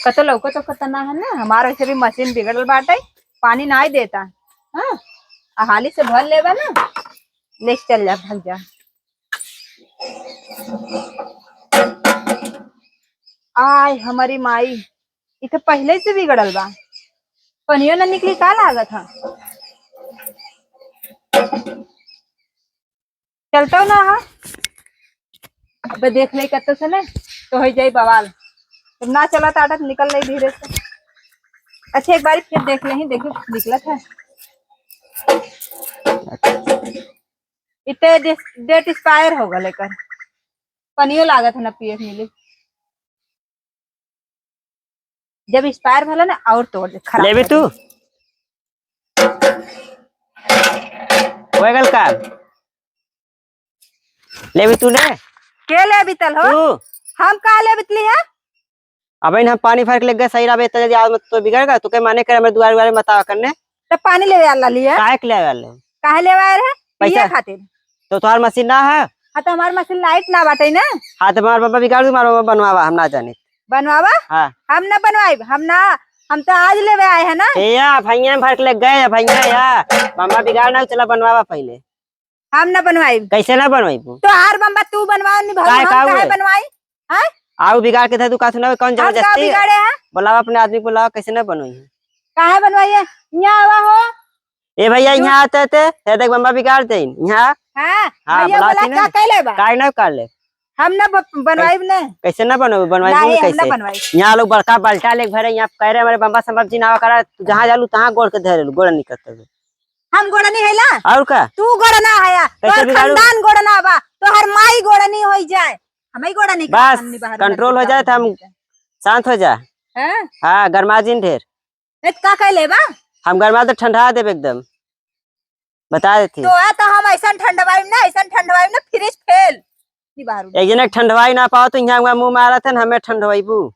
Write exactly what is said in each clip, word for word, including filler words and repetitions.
कतो लौकत ओकत ना है ना, हमार वैसे भी मशीन बिगड़ल बाटे, पानी नाई देता। हाँ, आ हाली से भर लेबा ना, लेके चल जा, भाग जा। आय हमारी माई, ई तो पहिले से बिगड़ल बा, पनियो ना निकली का लागत है। चलता ना हा। अबे देख ले कत्तो से ने, तो हो जाई बवाल। जब ना चला तो आटा निकल ले धीरे से। अच्छा, एक बारी फिर देख ले ही, देखो निकलत है। इतने दे-, डेट एक्सपायर हो गल एकर। पनियो लागत है ना पिए के मिली। जब एक्सपायर भला ना और तोड़ दे, खराब लेबे कर तू? दे। हो गल का? लेबे तू ने? के लेबे तल हो? तू? हम का लेबे तली है? अबे हम पानी भर के ले गए, सही रहबे, तो यदि आज मत तो बिगड़ गया, तो के माने करे, हमारे दुआरे दुआरे मत आवा करने। तो पानी लेवे आला लिया? काहे के लेवे आले? काहे लेवे आए रहे? पिए पैसा? खातिर। तो तोहार मशीन ना है? हाँ, तो हमार मशीन लाइट ना बाटे ना। हाँ, तो हमार बाबा बिगाड़ दू, हमार बाबा बनवावा, हम ना जाने। बनवावा? हाँ। हम ना बनवाइब, हम ना, हम तो आज लेवे आए हैं ना। ए या, भैया भर के ले गए, भैया या। बाबा बिगाड़ ना, चला बनवावा पहले। हम ना बनवाइब। कैसे ना बनवाइबू? तोहार बम्बा तू बनवाओ, निभाऊ, काहे हम का काहे हुए? बनवाई? हैं? आऊ बिगाड़ के था, तू का सुनावे, कौन हम का जबरदस्ती? बिगाड़े हैं? बुलावा अपने आदमी को, बुलावा, कैसे ना बनवाई है? काहे बनवाई है? यहाँ आवा हो। ए भैया, जो यहाँ आते थे, ये देख बम्बा बिगाड़ दे, यहाँ। हाँ, हाँ, भैया बुलावा बोला, थी ना। का कैले बा? काय ना कर ले। हम ना ब-, बनवाइब कैसे, ना। कैसे ना बनवाई? बनवाई नहीं, हम कैसे? ना बनवाई। यहाँ लोग बड़का बल्टा लेके भरे, यहाँ कह रहे हमारे बम्बा संभव जी ना करा, तू जहाँ जालू तहाँ गोड़ के धरे लू, गोड़ निकलते हुए। हम गोड़नी हैला? और का? तू गोड़ना हया, कैसे तोहर बिगाड़ू? खानदान गोड़ना बा, तोहर माई गोड़नी होई जाए, हमई गोड़नी का बस, हमनी बाहर कंट्रोल हो जाए तो हम शांत हो जा। हैं? हाँ, गरमा जिन ढेर। ए, का कैले बा? हम गरमा तो ठंडा देब एकदम, बता देती। तो है तो हम ऐसा ठंडवाई ना, ऐसा ठंडवाई ना, फ्रिज फेल। नी बाहर। एक जने ठंडवाई ना पाओ तो यहाँ मुँह मारा था, हमें ठंडवाईबू।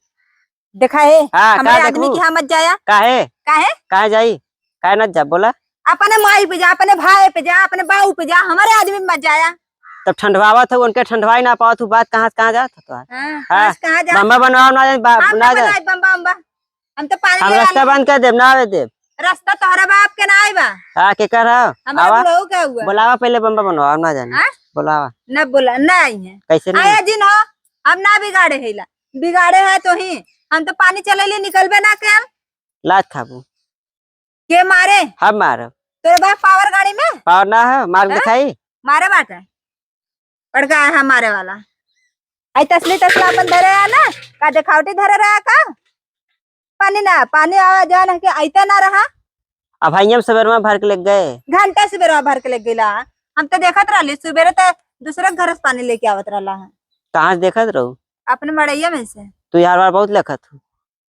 देखा है, हाँ, हमारे का आदमी देखबू? के यहाँ मत जाया। काहे? काहे? काहे जाई? काहे ना जा, बोला? अपने माई पे जा, अपने भाई पे जा, अपने बाऊ पे जा, हमारे आदमी पे मत जाया। तब ठंडवावत हो, उनके ठंडवाई ना पावत हो, बात कहाँ से कहाँ जात हो तोहार? हाँ, हाँ, कहाँ से कहाँ जात? बम्बा बनवाओ ना, बा-, हम ना ना जा। बनाई बम्बा, बम्बा। हम तो पानी हम ले रास्ता आले। बंद कर देब, ना आवे देब। रास्ता तोहरा बाप के ना आई बा। हाँ, के कर रहा? हमारा आवा। बुढ़ऊ का हुआ। बुलावा पहले बम्बा बनवाओ, ना जाने। हाँ? बुलावा। ना बोला, ना आई है। कैसे नहीं? आया जिन हो, हम ना बिगाड़े हैला। बिगाड़े है तो ही। हम तो पानी चले लिए निकलबे ना के। लात खाबू। के मारे? हम मारब। तोरे बा पावर गाड़ी में? पावर ना है, मार के हैं? दिखाई। मारे बाटे। बड़का है मारे वाला। आई तसली तसला अपन धरे है ना? का देखावटी धरे रहा का? पानी ना, पानी आवा जान है कि आइते ना रहा। अब भाई हम सुबेरवा भर के ले गए। घंटा सुबेरवा भर के ले गईला। हम तो देखत रहली सुबेरे तो दूसरे घर से पानी लेके आवत रहला है। कहाँ से देखत रहू? अपने मड़ैया में से। तू यार बार बहुत लखत हो।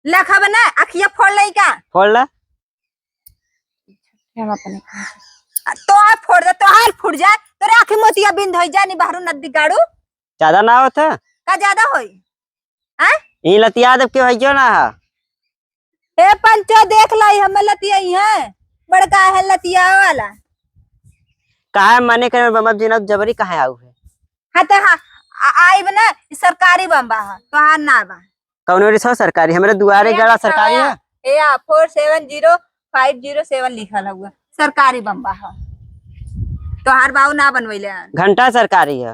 लखब ना, अखिया फोड़ लई का? फोड़ ला। हम अपने आ, तो आप फोड़ दे, तोहार फूट जाए, तोरे आँखी मोतिया बिंद होई जानी बाहरू नदी गाड़ू। ज्यादा ना होत है? का ज्यादा होई? हैं? ई लतिया देव के होई क्यों ना है? ए पंचो, देख लाई, हमें लतिया ही है, बड़का है लतिया वाला। काहे मने करे बमब जी ना जबरी काहे आऊ है? हाँ तो हाँ, आ-, आइब ना, ई सरकारी बम्बा है, तोहार ना बा। कौनो रिसो सरकारी, हमरे दुआरे ए, गड़ा सरकारी है। ए, आ, four seven zero five zero seven लिखल हुआ, सरकारी बम्बा है। तोहार बाऊ ना बनवैले हन। घंटा सरकारी है।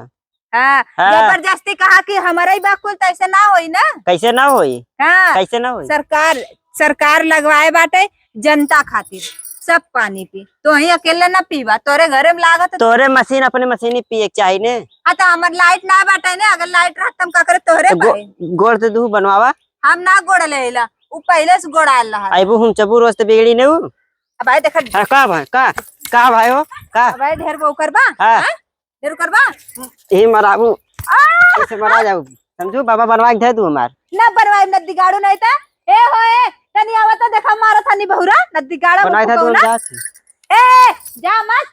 हाँ, हाँ। जबरदस्ती कहा कि हमारा ही बा कुल, तो ऐसे ना होई ना। कैसे ना होई? हाँ। कैसे ना होई? सरकार, सरकार लगवाए बाटे जनता खातिर, सब पानी पी। तो ही अकेले ना पीबा, तोरे घरे में लागत। तोरे मशीन, अपने मशीन ही पिए के चाही ने। हाँ, तो हमार लाइट ना बाटे ने, अगर लाइट रहत, हम का करे तोहरे तो गो-, पाए। गोड़ तो दू बनवावा। हम ना गोड़ लेला, उ पहले से गोड़ आल रहा। आइबू हम चबू रोज तो बिगड़ी ने उ। अब आए देखा। अरे का भाई, का, का भाई हो, का? अब आए ढेर वो करबा? हाँ। हाँ? ढेर करबा? यही मराबू। आ! ऐसे मरा जाऊ। समझू, बाबा बनवा के दे दू हमार। ना बनवाई, ना दिगाड़ू नहीं था। ए हो ए, तनी आवा तो देखा, मारा था नी बहुरा, ना दिगाड़ा बनवाई था तू बहुरा। जा। ए, जा मत।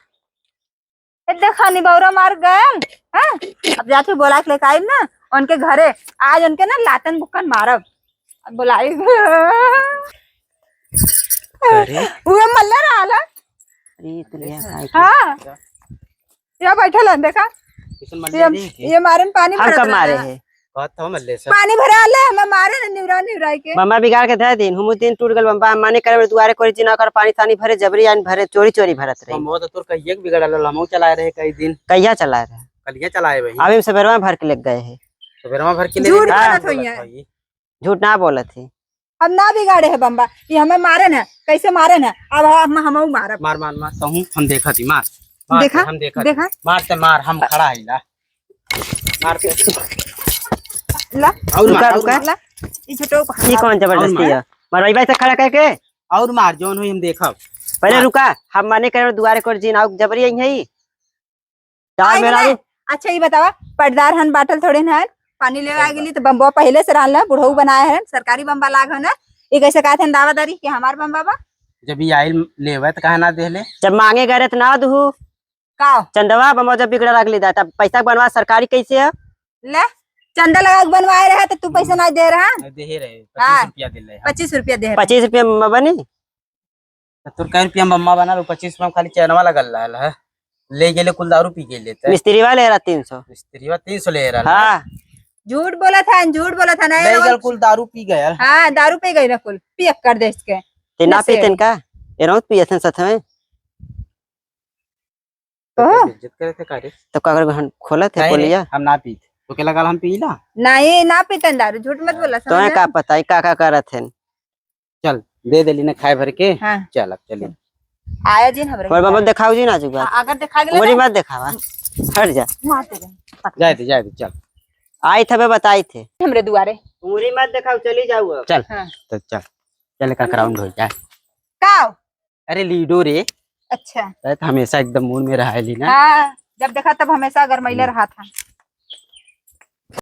ए, देखा नी बहुरा मार गए। हाँ? अब जाके बोला के लेके आई ना, उनके घरे। आज उनके ना लातन बुक्कन मारब। अब बोलाई। अरे। वो मल्ला रहा। अरे, तो ले आ, हाँ। या बैठल हन, देखा। कैसन मर ये, जाए रे? ये मारन पानी हम भरत कब मारे रहला। हैं? बात तो हम ले सर। पानी भरा ले, हमें मारे न निवरा निवराई के। बम्बा बिगाड़ के धर दिन, हम दिन टूट गल बम्बा, हम माने करे दुआरे कोरी जिना कर पानी तानी भरे, जबरी आइन भरे, चोरी चोरी भरत रही। बम्बा तो तोर कहिए के बिगड़ल, हम चलाए रहे कई दिन। कहिया चलाए रहे? कलिया चलाए भाई। अभी हम सबेरवा भर के लेके गए हैं। सबेरवा भर के ले झूठ गए? बोलत होइए। झूठ ना बोलत ही। अब ना बिगाड़े है बम्बा, ये हमें मारे न, कैसे मारे न, अब हम, हमहू मारब। मार, मार, मार, तहूँ हम देखा थी, मार। मार देखा, ते, हम देखा थी। देखा। मार ते, मार, हम खड़ा है ला। मार ते। ला। और रुका, मार, और रुका। मार। ला। ई छोटो ई कौन जबरदस्ती और मार। है? मारवाई भाई से खड़ा करके। और मार, जौन होई हम देखब। पहले मार। रुका, हम माने करे दुआरे कोर जिन, आओ जबरी आई है। चार आई मेरा ना। भी। अच्छा, ये बतावा, पटदार हन बाटल थोड़े न हन, पानी लेवे आ गेली तो बम्बा पहले से रहल ना, बुढ़ऊ बनाए हन, सरकारी बम्बा लाग हन, ये कैसे कहत हन दावादारी कि हमार बम्बा बा? जब ये आइल लेवे तो काहे ना देले? जब मांगे गए रहे तो ना दुहू। का? चंदवा बम्बा जब बिगड़ा रख ली दा, तब पैसा बनवा सरकारी कैसे है? ले, चंदा लगा के बनवाए रहे तो तू पैसा ना दे रहा? नहीं, दे ही रहे, हाँ। पच्चीस रुपया दे रहे। पच्चीस रुपया दे रहे। पच्चीस रुपया में बनी? तो तोर कै रुपया में बम्मा बनल, पच्चीस रुपया में खाली चैनवा लगल रहल है। ले गेले कुल दारू पी के लेते। मिस्त्री वाले रहा तीन सौ। मिस्त्री वाला तीन सौ ले रहल है। हाँ। झूठ बोलत है, झूठ बोलत है, नहीं ले गल कुल दारू पी गयल। हाँ, दारू पी गई ना कुल, पियक्कड़ देश के। ते ना नशेड़ी। पीतन का? ये रौत पियत हैं साथ में। कहो। इज्जत करे थे का रे? तो का करबे, हम खोलत है काहे रे? बोलिया। हम ना पीत। तो के लगा हम पीला? नहीं, ना पीतन दारू, झूठ मत बोला, तो है समझा? का पता है का का करत है? चल, दे देली ना खाए भर के। हाँ। चल, अब चली। आया जी ना हमरे और बाबा घर। देखाओ जी ना जुगाड़। हाँ, अगर देखा गेले उंगली तो मत देखावा। हट जा। मार दे। जाए दे, जाए दे, चल। आई थे बे, बताई थे। हमरे दुआरे। उंगली मत देखाओ, चली जाओ अब। चल। हाँ। तो चल। चल, का ग्राउंड हो जाए। का? अरे, लूडो रे। अच्छा। तै तो हमेशा एकदम मूड में रहा है ली ना। हाँ, जब देखा तब हमेशा गरमैले हम्म। रहा था।